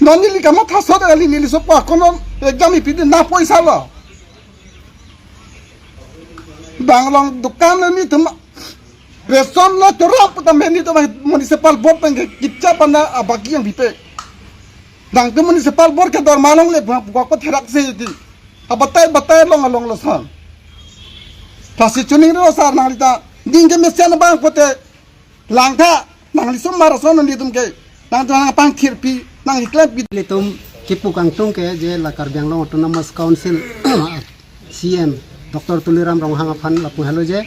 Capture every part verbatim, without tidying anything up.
Non neli kamatha sot kali, neli sopo ako non exam ipidi na poisa lo. Bang along dukan lo nelitum, ration lo chorap puta meni to municipal board pen ke kicha pana abagi yang bipe. Nangtum municipal board ke dorma longle buang buang ko therak se di. Abatai batai long along lo san. Lasi choningri lo sar, nanglita ning kemesen abang pote langtha, nangli sumar ason nanglitum ke. Nangtum nang pangthirpi, nang iklem pi. Nelitum kipu kangtung ke je la Karbi Anglong Autonomous Council C M Doctor Tuliram Ronghang aphan lapu helo je,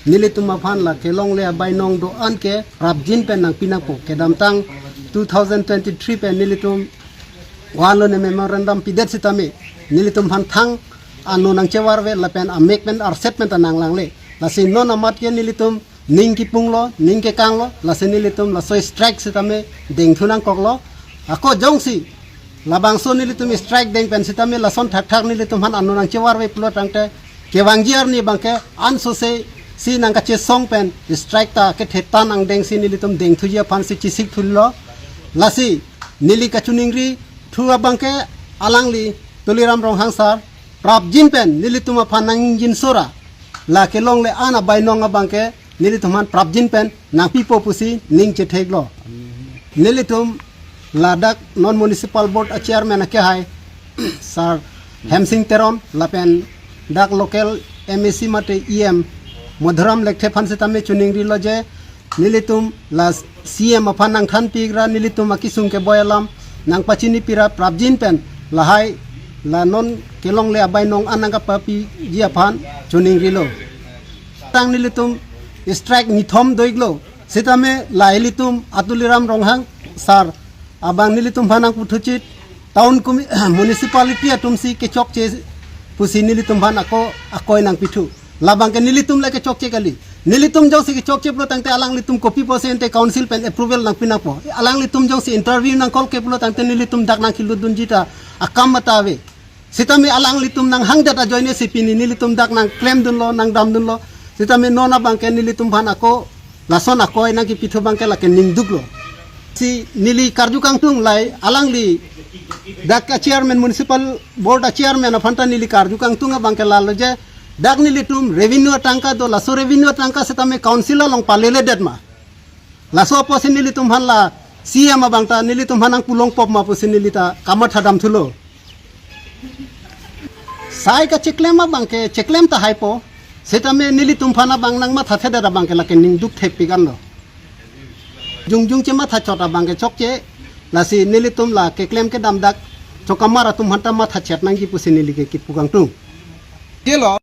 nelitum aphan la kelongle abainong do-an ke prapjin pen nangpi nangpo. Kedamtang two thousand twenty-three pen nelitum vanlo ne memorandum pidet sitame, nelitum aphan thang ano nangchevarve lapen amek pen arset pen ta nanglangle. Lasi non amat ke nelitum ning kipunglo, ning kekanglo, lasi nelitum laso strike sitame dengthu nangkoklo. Ako jongsi labangso nelitum strike deng pen sitame lason thakthak nelitum aphan ano nangchevarve pulo tangte, kevangji arni abangke ansose si nangkachesong pen strike ta kethe tan angdeng si nelitum dengthuji aphan si chesik thulo. Lasi neli kachoningri thu abangke alangli Tuliram Ronghang sar prapjin pen nelitum aphan nangjinso ra, la kelongle an abainong abangke nelitum aphan prapjin pen nangpipo pusi ning chetheklo. Nelitum ladak non municipal board a chairman akehai sar Hemsing Teron lapen dak local M A C mate E M Madhuram Lekthe aphan sitame choningrilo je, nelitum la C M aphan nangthanpik ra nelitum akisung keboi alam nangpachinipi ra prapjin pen lahai la non kelongle abainong an nangkapapiji aphan choningrilo. Tang nelitum strike nithom do-iklo. Sitame la ilitum a Tuliram Ronghang sar abang nelitum aphan nangputhuchit, town commi-, municipality atum si kechokche pusi nelitum aphan ako akoi nangpithu. Labangke nelitum le kechokche kali. Nelitum jongsi kechokche pulo tangte alanglitum kopi pusi ente council pen approval nangpi nangpo. Alanglitum jongsi interview nangkol ke pulo tangte nelitum dak nangkelutdunji ta akam mata ave. Sitame alanglitum nanghangdet ajoine si pini nelitum dak nangklemdunlo, nangdamdunlo. Sitame non abangke nelitum aphan ako lason akoi nangkipithu abangke lake ningduklo. Si neli karju kangtung, lai alangli dak a chairman, municipal board a chairman aphan ta neli karju kangtung abangke lalo je, dak nelitum revenue atangka do, laso revenue atangka sitame council along paleledet ma? Laso apotsi nelitum aphan la C M abang ta nelitum aphan nangpulongpop ma pusi neli ta kamathadam thulo. Sai kacheklem abangke cheklem tahai po. Sitame nelitum aphan abang nangmathathedet abangke lake ningduk thekpik anlo. Jongjong chematha chot abangke chokche, lasi nelitum la keklem kedam dak chokamar atum aphan ta mathachet nangji pusi neli ke kipu kangtung. Kelo,